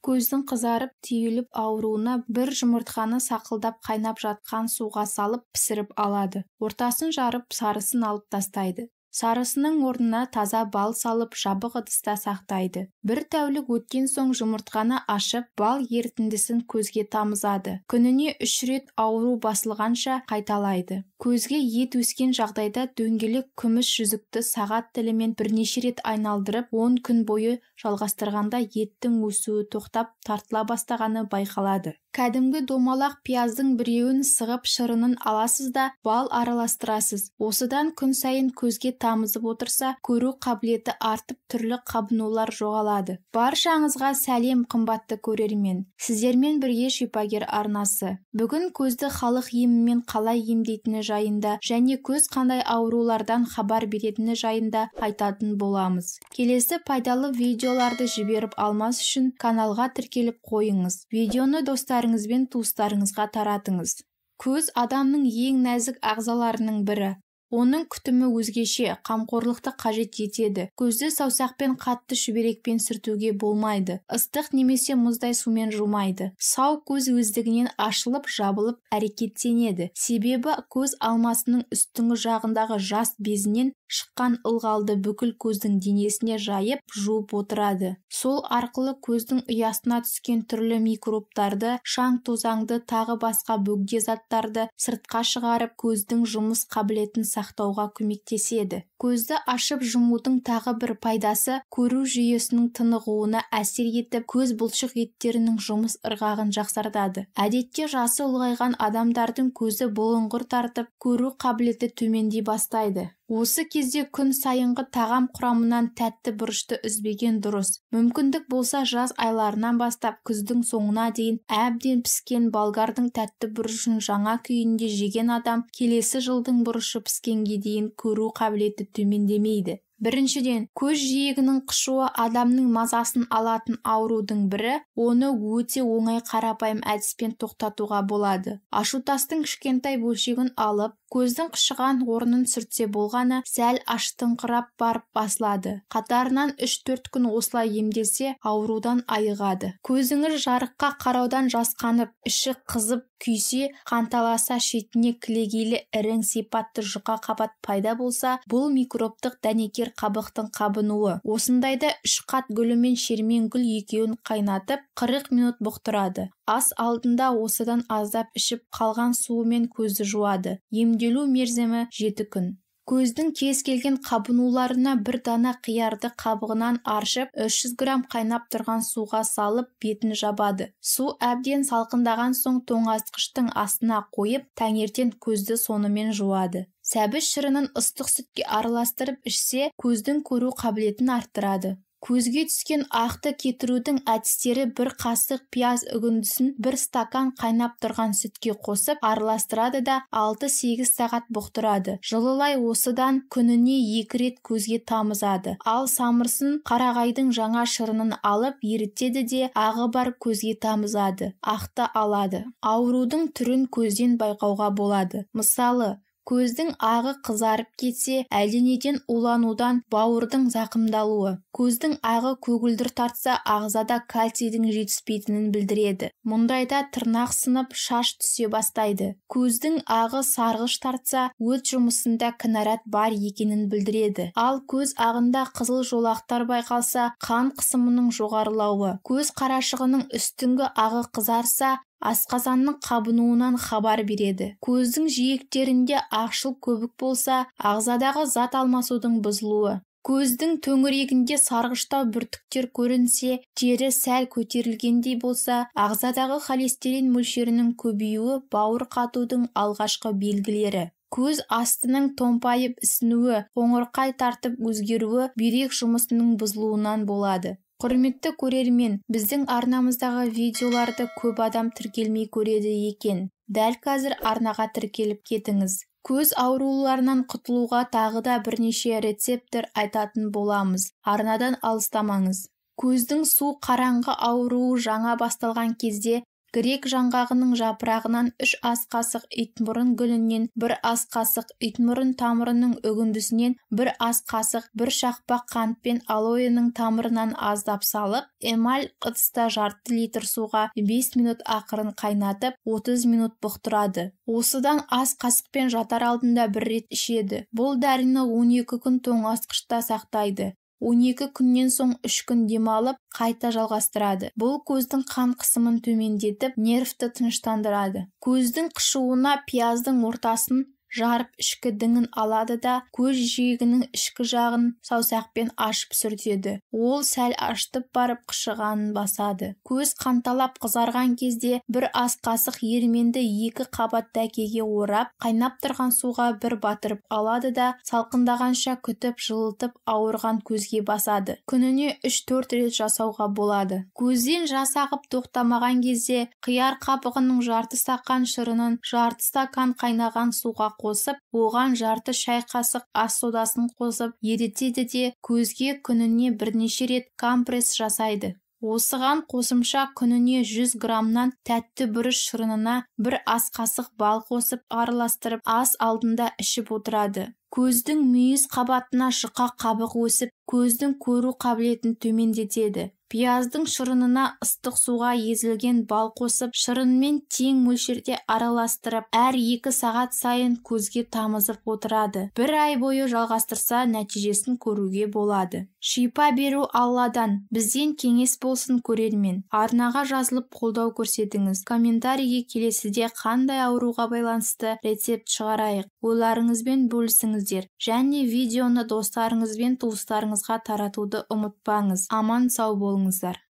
Көздің қызарып, түйіліп ауруына бір жұмыртқаны сақылдап қайнап жатқан суға салып пісіріп алады. Ортасын жарып, сарысын алып тастайды. Сарысының орнына таза бал салып, жабық ыдыста сақтайды. Бір тәулік өткен соң жұмыртқаны ашып, бал ерітіндісін көзге тамызады. Күніне 3 рет ауру басылғанша қайталайды. Көзге ет өскен жағдайда дөңгелек күміс жүзікті сағат тілімен бірнеше рет айналдырып, 10 күн бойы жалғастырғанда еттің өсуі тоқтап, тартыла бастағаны байқалады. Кәдімгі домалақ пияздың біреуін сығып шырынын аласыз да бал араластырасыз. Осыдан күн сайын көзге тамызып отырса, көру қабілеті артып, түрлі қабынулар жоғалады. Баршаңызға сәлем, қымбатты көрермен. Сіздермен бірге Шипагер арнасы. Бүгін көзді халық емімен қалай емдейтіні жайында және көз қандай аурулардан хабар беретіні жайында айтатын боламыз. Келесі пайдалы видеоларды жіберіп алмас үшін каналға тіркеліп қойыңыз. Видеоны достарыңызбен туыстарыңызға таратыңыз. Көз адамның ең нәзік ағзаларының бірі. Оның күтімі өзгеше, қамқорлықты қажет етеді. Көзді саусақпен қатты шүберекпен сүртуге болмайды. Ыстық немесе мұздай сумен жумайды. Сау көз өздігінен ашылып, жабылып әрекеттенеді. Себебі көз алмасының үстіңгі жағындағы жас безінен шыққан ылғалды бүкіл көздің денесіне жайып, жуып отырады. Сол арқылы көздің ұясына түскен түрлі микробтарды, шаң-тозаңды, тағы басқа бөгде заттарды сыртқа шығарып, көздің жұмыс қабілетін сақтауға көмектеседі. Көзді ашып жұмудың тағы бір пайдасы көру жүйесінің тынығуына әсер етіп, көз бұлшық еттерінің жұмыс ырғағын жақсартады. Әдетте жасы ұлғайған адамдардың көзі бұлыңғыр тартып, көру қабілеті төмендей бастайды. Осы кезде күн сайынғы тағам құрамынан тәтті бұрышты үзбеген дұрыс. Мүмкіндік болса жаз айларынан бастап күздің соңына дейін әбден піскен болгардың тәтті бұрышын жаңа күйінде жеген адам келесі жылдың бұрышы піскенге дейін көру қабілеті төмендемейді. Біріншіден, көз жиегінің қышуы адамның мазасын алатын аурудың бірі, оны өте оңай қарапайым әдіспен тоқтатуға болады. Ашутастың кішкентай бөлшегін алып, көздің қышыған орнын сүртсе болғаны, сәл аштыңқырап барып басылады. Қатарынан 3-4 күн осылай емделсе, аурудан айығады. Көзіңіз жарыққа қараудан жасқанып, іші қызып күйсе, қанталаса, шетіне кілегейлі ірің сипатты жұқа қабат пайда болса, бұл микробтық дәнекер қабықтың қабынуы. Осындайда 3 қат гүлі мен шермен гүл екеуін қайнатып, 40 минут бұқтырады. Ас алдында осыдан аздап ішіп, қалған суымен көзді жуады. Емделу мерзімі 7 күн. Көздің кез келген қабынуларына бір дана қиярды қабығынан аршып, 300 грамм қайнап тұрған суға салып, бетін жабады. Су әбден салқындаған соң тоңазытқыштың астына қойып, таңертең көзді сонымен жуады. Сәбіз шырынын ыстық сүтке араластырып ішсе, көздің көру қабілетін арттырады. Көзге түскен ақты кетірудің әдістері: бір қасық пияз үгіндісін бір стакан қайнап тұрған сүтке қосып, араластырады да 6-8 сағат бұқтырады. Жылылай осыдан күніне 2 рет көзге тамызады. Ал самырсын қарағайдың жаңа шырынын алып, ерітеді де ағы бар көзге тамызады, ақты алады. Аурудың түрін көзден байқауға болады. Мысалы, көздің ағы қызарып кетсе, әлденеден уланудан бауырдың зақымдалуы. Көздің ағы көгілдір тартса, ағзада кальцийдің жетіспейтінін білдіреді. Мұндайда тырнақ сынып, шаш түсе бастайды. Көздің ағы сарғыш тартса, өт жұмысында кінәрат бар екенін білдіреді. Ал көз ағында қызыл жолақтар байқалса, қан қысымының жоғарылауы. Көз қарашығының үстіңгі ағы қызарса, асқазанның қабынуынан хабар береді. Көздің жиектерінде ақшыл көбік болса, ағзадағы зат алмасудың бұзылуы. Көздің төңірегінде сарғыштау бүртіктер көрінсе, тері сәл көтерілгендей болса, ағзадағы холестерин мөлшерінің көбеюі бауыр қатудың алғашқы белгілері. Көз астының томпайып ісінуі, қоңырқай тартып өзгеруі бүйрек жұмысының бұзылуынан болады. Құрметті көрермен, біздің арнамыздағы видеоларды көп адам тіркелмей көреді екен. Дәл қазір арнаға тіркеліп кетіңіз. Көз ауруларынан құтылуға тағы да бірнеше рецепттер айтатын боламыз. Арнадан алыстамаңыз. Көздің су қараңғы ауруы жаңа басталған кезде Грек жаңғағының жапырағынан 3 ас қасық, итмұрын гүлінен 1 ас қасық, итмұрын тамырының үгіндісінен 1 ас қасық, 1 шақпақ қант пен алоэның тамырынан аздап салып, эмаль ыдыста жарты литр суға 5 минут ақырын қайнатып, 30 минут бұқтырады. Осыдан ас қасықпен жатар алдында бір рет ішеді. Бұл дәріні 12 күн тоңазытқышта сақтайды. 12 күннен соң 3 күн демалып, қайта жалғастырады. Бұл көздің қан қысымын төмендетіп, нервті тыныштандырады. Көздің қышуына пияздың ортасын жарып ішкі діңін алады да, көз жиегінің ішкі жағын саусақпен ашып сүртеді. Ол сәл ашытып барып қышығанын басады. Көз қанталап қызарған кезде бір ас қасық ерменді 2 қабат дәкеге орап, қайнап тұрған суға бір батырып алады да, салқындағанша күтіп жылытып ауырған көзге басады. Күніне 3-4 рет жасауға болады. Көзден жас ағып тоқтамаған кезде қияр қабығының жарты стақан шырынын жарты стакан қайнаған суға қосып, оған жарты шай қасық ас содасын қосып ерітеді де, көзге күніне бірнеше рет компресс жасайды. Осыған қосымша күніне 100 граммнан тәтті бұрыш шырынына бір ас қасық бал қосып араластырып, ас алдында ішіп отырады. Көздің мүйіз қабатына жұқа қабық өсіп, көздің көру қабілетін төмендетеді. Пияздың шырынына ыстық суға езілген бал қосып, шырынмен тең мөлшерде араластырып, әр 2 сағат сайын көзге тамызып отырады. Бір ай бойы жалғастырса, нәтижесін көруге болады. Шипа беру Алладан, бізден кеңес болсын көрермен. Арнаға жазылып қолдау көрсетіңіз. Комментарийге келесіде қандай ауруға байланысты рецепт шығарайық, ойларыңызбен бөлісіңіздер. Және видеоны достарыңызбен туыстарыңызға таратуды ұмытпаңыз. Аман сау болыңыздар.